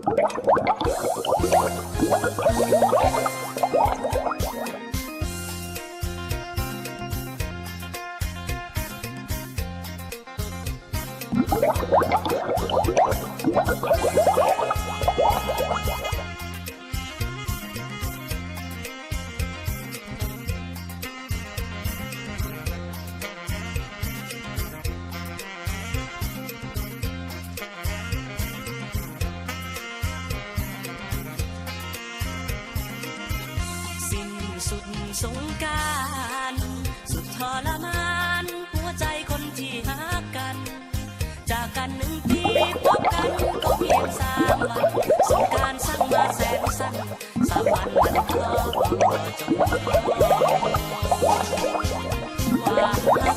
ສິ້ນສຸດສົງການ ສຸດທໍລະມານ ຫົວໃຈຄົນທີ່ຮັກກັນ ຈາກກັນໜຶ່ງປີ ພົບກັນກໍພຽງສາມວັນ ສົງການຊ່າງມາແສນສັ້ນ ສາມວັນມັນກໍຈົບ ຄວາມຮັກ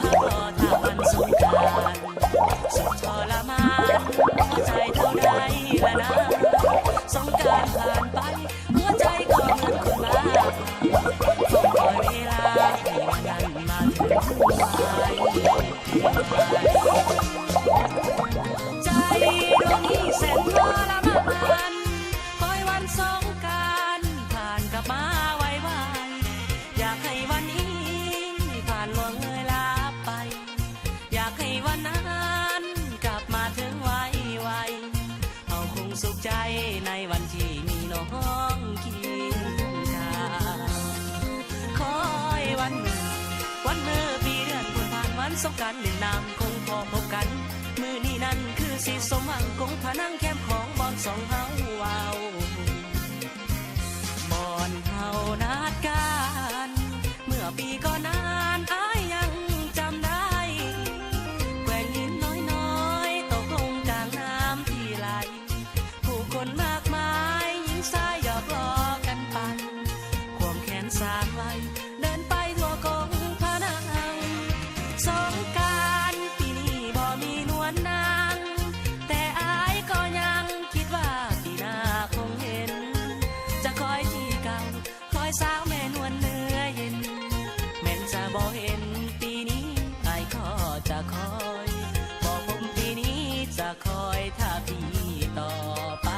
ພາລໍຖ້າວັນສົງການ ສຸດທໍລະມານ ຫົວໃຈເທົ່າໃດລະນາ ສົງການຜ່ານໄປ ຫົວໃຈກໍເໝືອນຄົນບ້າ ເຝົ້າຄອຍເວລາທີ່ວັນນັ້ນມາເຖິງໄວ ໃຈດວງນີ້ແສນທໍລະມານ ຄອຍວັນສົງການຜ່ານກັບມາໄວໆ ຢາກໃຫ້ວັນນີ້ຜ່ານລ່ວງເລີຍລາບໄປ ຢາກໃຫ້ວັນນັ້ນກັບມາເຖິງໄວໆ ເຮົາຄົງສຸກໃຈໃນວັນທີ່ມີນ້ອງຄຽງຂ້າງ ຄອຍວັນມື້ ວັນມື້ປີເດືອນພົ້ນຜ່ານ ວັນສົງການຫຼິ້ນນ້ຳຄົງພໍພົບກັນ ມື້ນີ້ນັ້ນຄືຊິສົມຫວັງ ກົງພະນັງແຄມຂອງບ່ອນສອງເຮົາເວົ້າ ບ່ອນເຮົານັດກັນ ເມື່ອປີກ່ອນນານ ອ້າຍຍັງຈຳໄດ້ ແກວ່ງຫີນນ້ອຍໆ ຕົກລົງກາງນ້ຳທີ່ໄຫຼ ຜູ້ຄົນມາກມາຍ ຍິງຊາຍຫຍອກລໍ້ກັນໄປ ຄວາມແຂນສານໄວ ເດີນໄປທົ່ວກົງພະນັງ ສົງການປີນີ້ບໍ່ມີນວນນາງ ແຕ່ອ້າຍກໍຍັງຄິດວ່າປີໜ້າຄົງເຫັນ ຈະຄອຍທີ່ເກົ່າ ຄອຍສາວແມ່ນວນເນື້ອເຢັນ ແມ່ນຈະບໍ່ເຫັນປີນີ້ ອ້າຍກໍຈະຄອຍ ບໍ່ພົບປີນີ້ຈະຄອຍຖ້າປີຕໍ່ໄປ.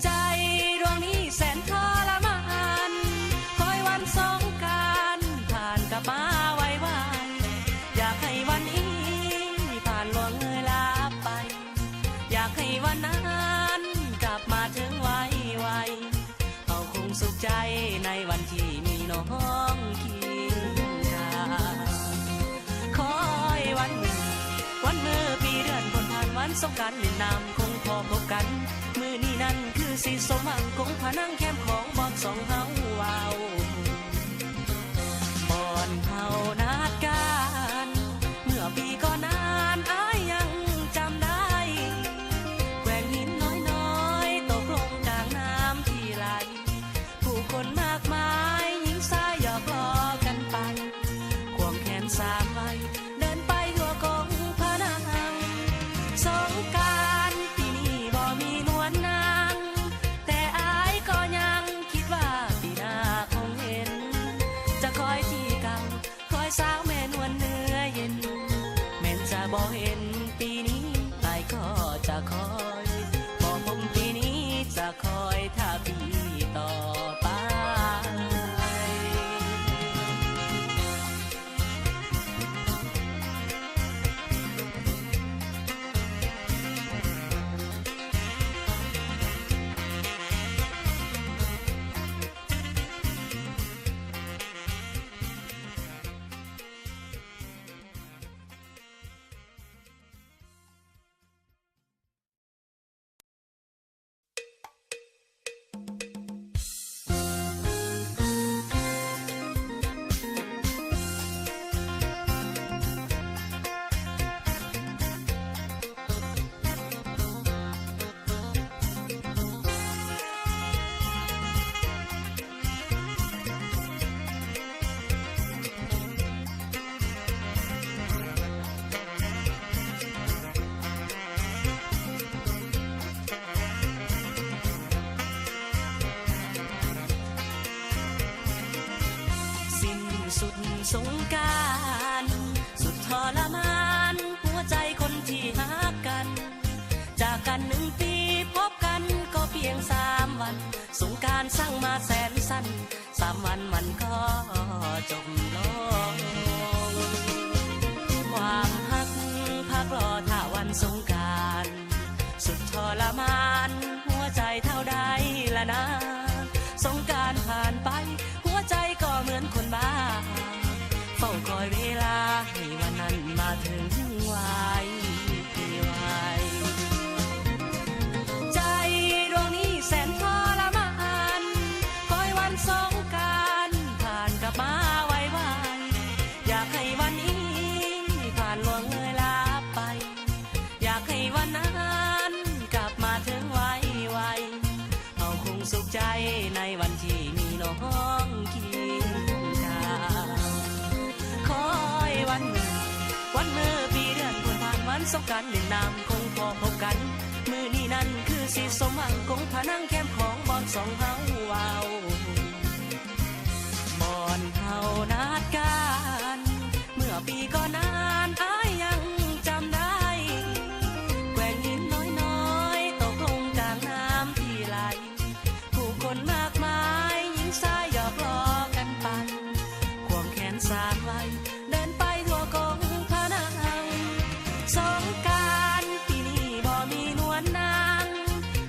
ໃຈດວງນີ້ແສນທໍລະມານ ຄອຍວັນສົງການຜ່ານກັບມາໄວໆ ຢາກໃຫ້ວັນນີ້ຜ່ານລ່ວງເລີຍລາບໄປ ຢາກໃຫ້ວັນນັ້ນກັບມາເຖິງໄວໆ ເຮົາຄົງສຸກໃຈໃນວັນທີ່ມີນ້ອງຄຽງຂ້າງ ຄອຍວັນມື້ ວັນມື້ປີເດືອນພົ້ນຜ່ານ ວັນສົງການຫຼິ້ນນ້ຳຄົງພໍພົບກັນ ມື້ນີ້ນັ້ນຄືຊິສົມຫວັງ ກົງພະນັງແຄມຂອງບ່ອນສອງເຮົາເວົ້າ ບ່ອນເຮົານັດກັນ ເມື່ອປີກ່ອນນານ ອ້າຍຍັງຈຳໄດ້ ແກວ່ງຫີນນ້ອຍໆ ຕົກລົງກາງນ້ຳທີ່ໄຫຼ ຜູ້ຄົນມາກມາຍ ຍິງຊາຍຫຍອກລໍ້ກັນໄປ ຄວາມແຂນສານໄວ ເດີນໄປທົ່ວກົງພະນັງ ສົງການປີນີ້ບໍ່ມີນວນນາງ ແຕ່ອ້າຍກໍຍັງຄິດວ່າປີໜ້າຄົງເຫັນ ຈະຄອຍທີ່ເກົ່າ ຄອຍສາວແມ່ນວນເນື້ອເຢັນ ແມ່ນຈະບໍ່ເຫັນປີນີ້ ອ້າຍກໍຈະຄອຍ ບໍ່ພົບປີນີ້ຈະຄອຍຖ້າປີຕໍ່ໄປ. ສຸດສົງການ ສຸດທໍລະມານ ຫົວໃຈຄົນທີ່ຮັກກັນ ຈາກກັນໜຶ່ງປີ ພົບກັນກໍພຽງສາມວັນ ສົງການຊ່າງມາແສນສັ້ນ ສາມວັນມັນກໍຈົບລົງ ຄວາມຮັກພັກລໍຖ້າວັນສົງການ ສຸດທໍລະມານ ຫົວໃຈເທົ່າໃດລະນາ ສົງການຜ່ານໄປ ຫົວໃຈກໍເໝືອນຄົນບ້າ ເຝົ້າຄອຍເວລາໃຫ້ວັນນັ້ນມາເຖິງໄວໆ ໃຈດວງນີ້ແສນທໍລະມານ ຄອຍວັນສົງການຜ່ານກັບມາໄວໆ ຢາກໃຫ້ວັນນີ້ຜ່ານລ່ວງເລີຍລາບໄປ ຢາກໃຫ້ວັນນັ້ນກັບມາເຖິງໄວໆ ເຮົາຄົງສຸກໃຈໃນວັນທີ່ມີນ້ອງຄຽງຂ້າງ ຄອຍວັນມື້ ວັນມື້ ປີເດືອນພົ້ນຜ່ານ ວັນສົງການຫຼິ້ນນ້ຳຄົງພໍພົບກັນ ມື້ນີ້ນັ້ນຄືຊິສົມຫວັງ ຄົງພະນັງແຄມຂອງບ່ອນສອງເຮົາເວົ້າ ບ່ອນເຮົານັດກັນ ເມື່ອປີກ່ອນນານ ອ້າຍຍັງຈຳໄດ້ ແກວ່ງຫີນນ້ອຍໆ ຕົກລົງກາງນ້ຳທີ່ໄຫຼ ຜູ້ຄົນມາກມາຍ ຍິງຊາຍຫຍອກລໍ້ກັນໄປ ຄວງແຂນສານໄວ ເດີນໄປທົ່ວກົງພະນັງ ສົງການປີນີ້ບໍ່ມີນວນນາງ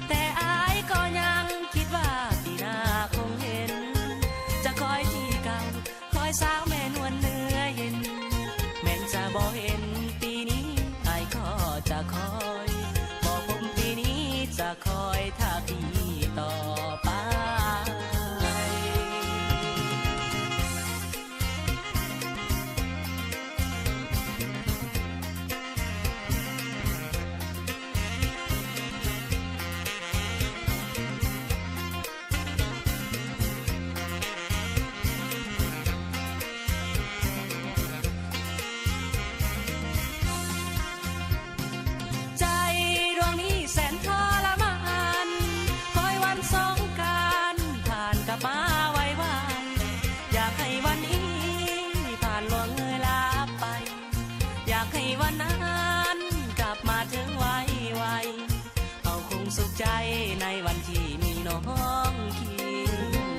ແຕ່ອ້າຍກໍຍັງຄິດວ່າປີໜ້າຄົງເຫັນ ຈະຄອຍທີ່ເກົ່າ ຄອຍສາວແມ່ນວນເນື້ອເຢັນ ແມ່ນຈະບໍ່ເຫັນປີນີ້ ອ້າຍກໍຈະຄອຍ ບໍ່ພົບປີນີ້ຈະຄອຍຖ້າປີຕໍ່ໄປ. ໃຈດວງນີ້ແສນທໍລະມານ ຄອຍວັນສົງການຜ່ານກັບມາໄວໆ ຢາກໃຫ້ວັນນີ້ຜ່ານລ່ວງເລີຍລາບໄປ ຢາກໃຫ້ວັນນັ້ນກັບມາເຖິງໄວໆ ເຮົາຄົງສຸກໃຈໃນວັນທີ່ມີນ້ອງຄຽງ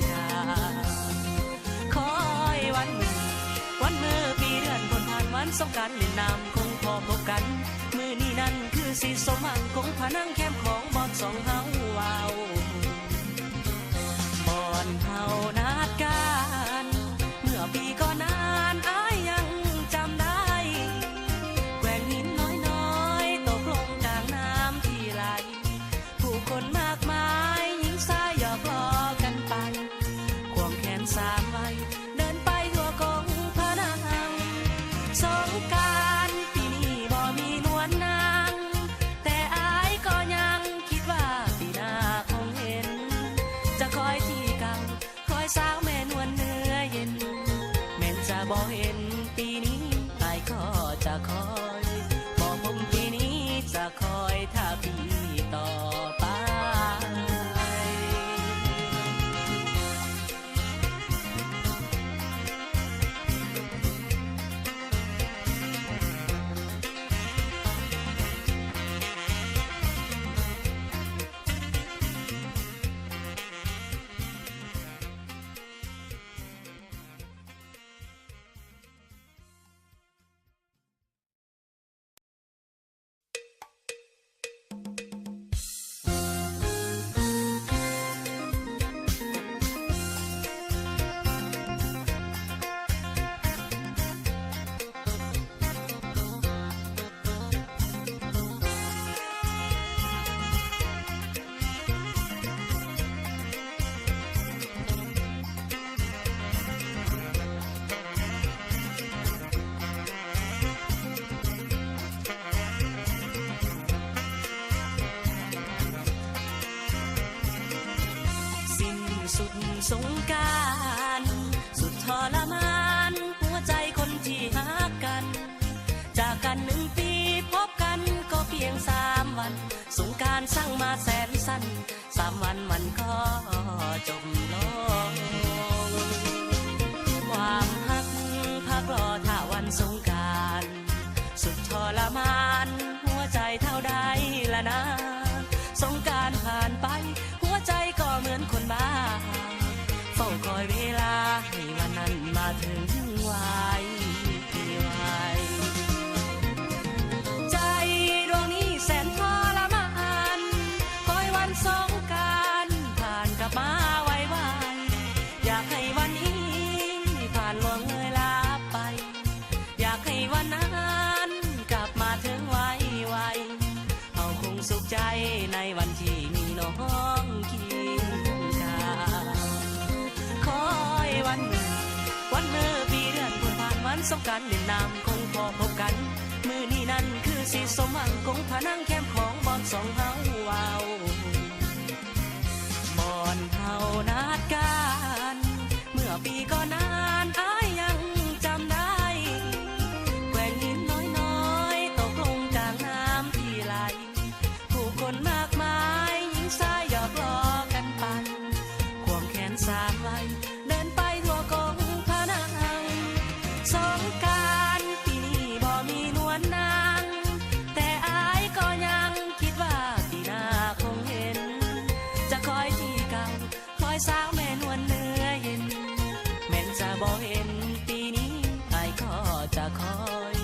ຂ້າງ ຄອຍວັນມື້ ວັນມື້ ປີເດືອນພົ້ນຜ່ານ ວັນສົງການຫຼິ້ນນ້ຳຄົງພໍພົບກັນ ມື້ນີ້ນັ້ນຄືຊິສົມຫວັງ ຄົງພະນັງແຄມຂອງບ່ອນສອງເຮົາເວົ້າ ບ່ອນເຮົານັດກັນ ເມື່ອປີກ່ອນນານ ອ້າຍຍັງຈຳໄດ້ ແກວ່ງຫີນນ້ອຍໆ ຕົກລົງກາງນ້ຳທີ່ໄຫຼ ຜູ້ຄົນມາກມາຍ ຍິງຊາຍຫຍອກລໍ້ກັນໄປ ຄວງແຂນສານໄວ ເດີນໄປທົ່ວກົງພະນັງ ສົງການປີນີ້ບໍ່ມີນວນນາງ ແຕ່ອ້າຍກໍຍັງຄິດວ່າປີໜ້າຄົງເຫັນ ຈະຄອຍທີ່ເກົ່າ ຄອຍສາວແມ່ນວນເນື້ອເຢັນ ແມ່ນຈະບໍ່ເຫັນປີນີ້ ອ້າຍກໍຈະຄອຍ ບໍ່ພົບປີນີ້ຈະຄອຍຖ້າປີຕໍ່ໄປ. ສິ້ນສຸດສົງການ ສຸດທໍລະມານ ຫົວໃຈຄົນທີ່ຮັກກັນ ຈາກກັນໜຶ່ງປີ ພົບກັນກໍພຽງສາມວັນ ສົງການຊ່າງມາແສນສັ້ນ ສາມວັນມັນກໍຈົບລົງ ຄວາມຮັກ ເຖິງໄວໆ ໃຈດວງນີ້ແສນທໍລະມານ ຄອຍວັນສົງການຜ່ານກັບມາໄວໆ ຢາກໃຫ້ວັນນີ້ຜ່ານລ່ວງເລີຍລາໄປ ຢາກໃຫ້ວັນນັ້ນກັບມາເຖິງໄວໆ ເຮົາຄົງສຸກໃຈໃນວັນທີ່ມີນ້ອງຄຽງຂ້າງ ຄອຍວັນມື້ ວັນມື້ປີເດືອນພົ້ນຜ່ານ ວັນສົງການຫຼິ້ນນ້ຳຄົງພໍພົບກັນ ມື້ນີ້ນັ້ນຄືຊິສົມຫວັງ ກົງພະນັງແຄມຂອງບ່ອນສອງເຮົາເວົ້າ ບ່ອນເຮົານັດກັນ ເມື່ອປີກ່ອນນານ ອ້າຍຍັງຈຳໄດ້ ແກວ່ງຫີນນ້ອຍໆ ຕົກລົງກາງນ້ຳທີ່ໄຫຼ ຜູ້ຄົນມາກມາຍ ຍິງຊາຍຫຍອກລໍ້ກັນໄປ ຄວງແຂນສາມໄວ ເດີນໄປທົ່ວກົງພະນັງ ສົງການປີນີ້ບໍ່ມີນວນນາງ ແຕ່ອ້າຍກໍຍັງຄິດວ່າປີໜ້າຄົງເຫັນ ຈະຄອຍທີ່ເກົ່າ ຄອຍສາວແມ່ນວນເນື້ອເຢັນ ແມ່ນຈະບໍ່ເຫັນປີນີ້ ອ້າຍກໍຈະຄອຍ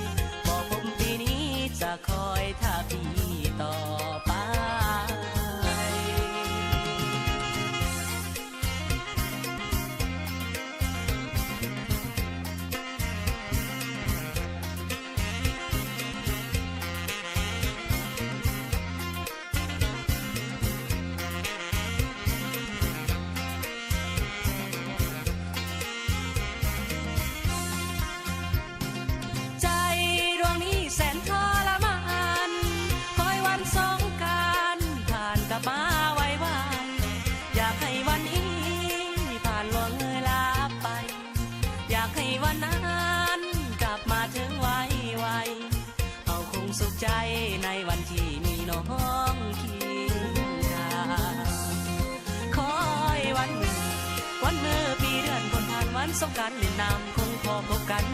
ບໍ່ພົບປີນີ້ ຈະຄອຍຖ້າປີຕໍ່ໄປ. ໃຈດວງນີ້ແສນທໍລະມານ ຄອຍວັນສົງການຜ່ານກັບມາໄວໆ ຢາກໃຫ້ວັນນີ້ຜ່ານລ່ວງເລີຍລາໄປ ຢາກໃຫ້ວັນນັ້ນກັບມາເຖິງໄວໆ ເຮົາຄົງສຸກໃຈໃນວັນທີ່ມີນ້ອງຄຽງຂ້າງ ຄອຍວັນມື້ ວັນມື້ປີເດືອນພົ້ນຜ່ານ ວັນສົງການຫຼິ້ນນ້ຳຄົງພໍພົບກັນ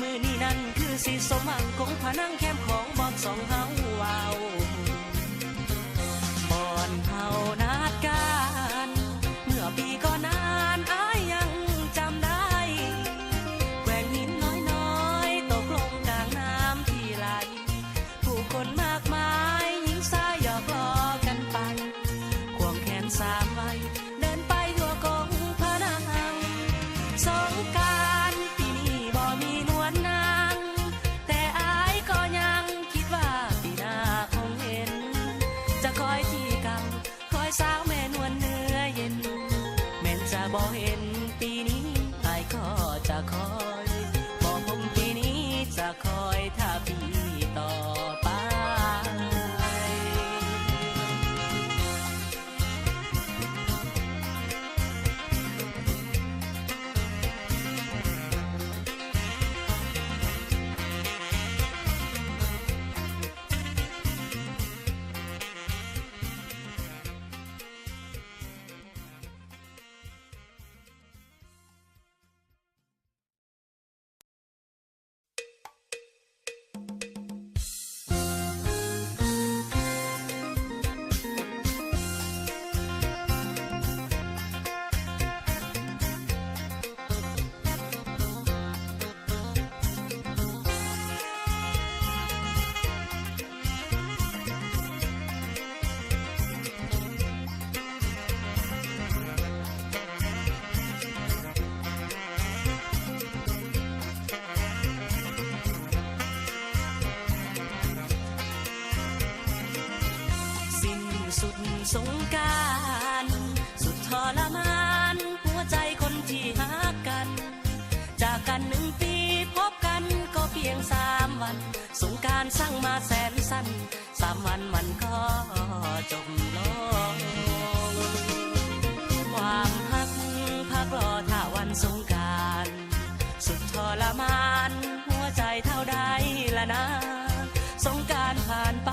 ມື້ນີ້ນັ້ນຄືຊິສົມຫວັງ ກົງພະນັງແຄມຂອງບ່ອນສອງເຮົາເວົ້າ ບ່ອນເຮົານັດກັນ ເມື່ອປີກ່ອນນານ ອ້າຍຍັງຈຳໄດ້ ແກວ່ງຫີນນ້ອຍໆ ຕົກລົງກາງນ້ຳທີ່ໄຫຼ ຜູ້ຄົນມາກມາຍ ຍິງຊາຍຫຍອກລໍ້ກັນໄປ ຄວງແຂນສາມໄວ ເດີນໄປທົ່ວກົງພະນັງ ສົງການປີນີ້ບໍ່ມີນວນນາງ ແຕ່ອ້າຍກໍຍັງຄິດວ່າປີໜ້າຄົງເຫັນ ຈະຄອຍທີ່ເກົ່າ ຄອຍສາວແມ່ນວນເນື້ອເຢັນ ແມ່ນຈະບໍ່ເຫັນປີນີ້ ອ້າຍກໍຈະຄອຍ ບໍ່ພົບປີນີ້ ຈະຄອຍຖ້າປີຕໍ່ໄປ. ສິ້ນສຸດສົງການ ສຸດທໍລະມານ ຫົວໃຈຄົນທີ່ຮັກກັນ ຈາກກັນໜຶ່ງປີ ພົບກັນກໍພຽງສາມວັນ ສົງການຊ່າງມາແສນສັ້ນ ສາມວັນມັນກໍຈົບລົງ ຄວາມຮັກພັກລໍຖ້າວັນສົງການ ສຸດທໍລະມານ ຫົວໃຈເທົ່າໃດລະນາ ສົງການຜ່ານໄປ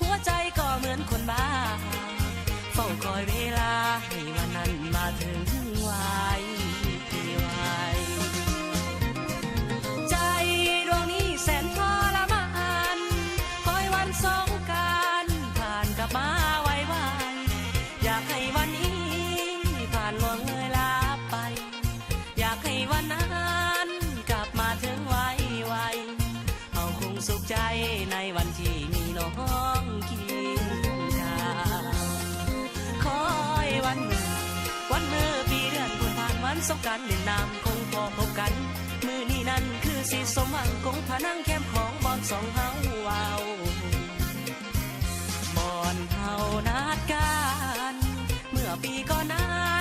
ຫົວໃຈກໍເໝືອນຄົນບ້າ ເຝົ້າຄອຍເວລາໃຫ້ວັນນັ້ນມາເຖິງໄວ ໃຈດວງນີ້ແສນທໍລະມານ ຄອຍວັນສົງການຜ່ານກັບມາໄວໆ ຢາກໃຫ້ວັນນີ້ຜ່ານລ່ວງເລີຍລາໄປ ຢາກໃ ສົງການຫຼິ້ນນ້ຳຄົງພໍພົບກັນ ມື້ນີ້ນັ້ນຄືຊິສົມຫວັງ ກົງພະນັງແຄມຂອງບ່ອນສອງເຮົາເວົ້າ ບ່ອນເຮົານັດກັນ ເມື່ອປີກ່ອນໜ້າ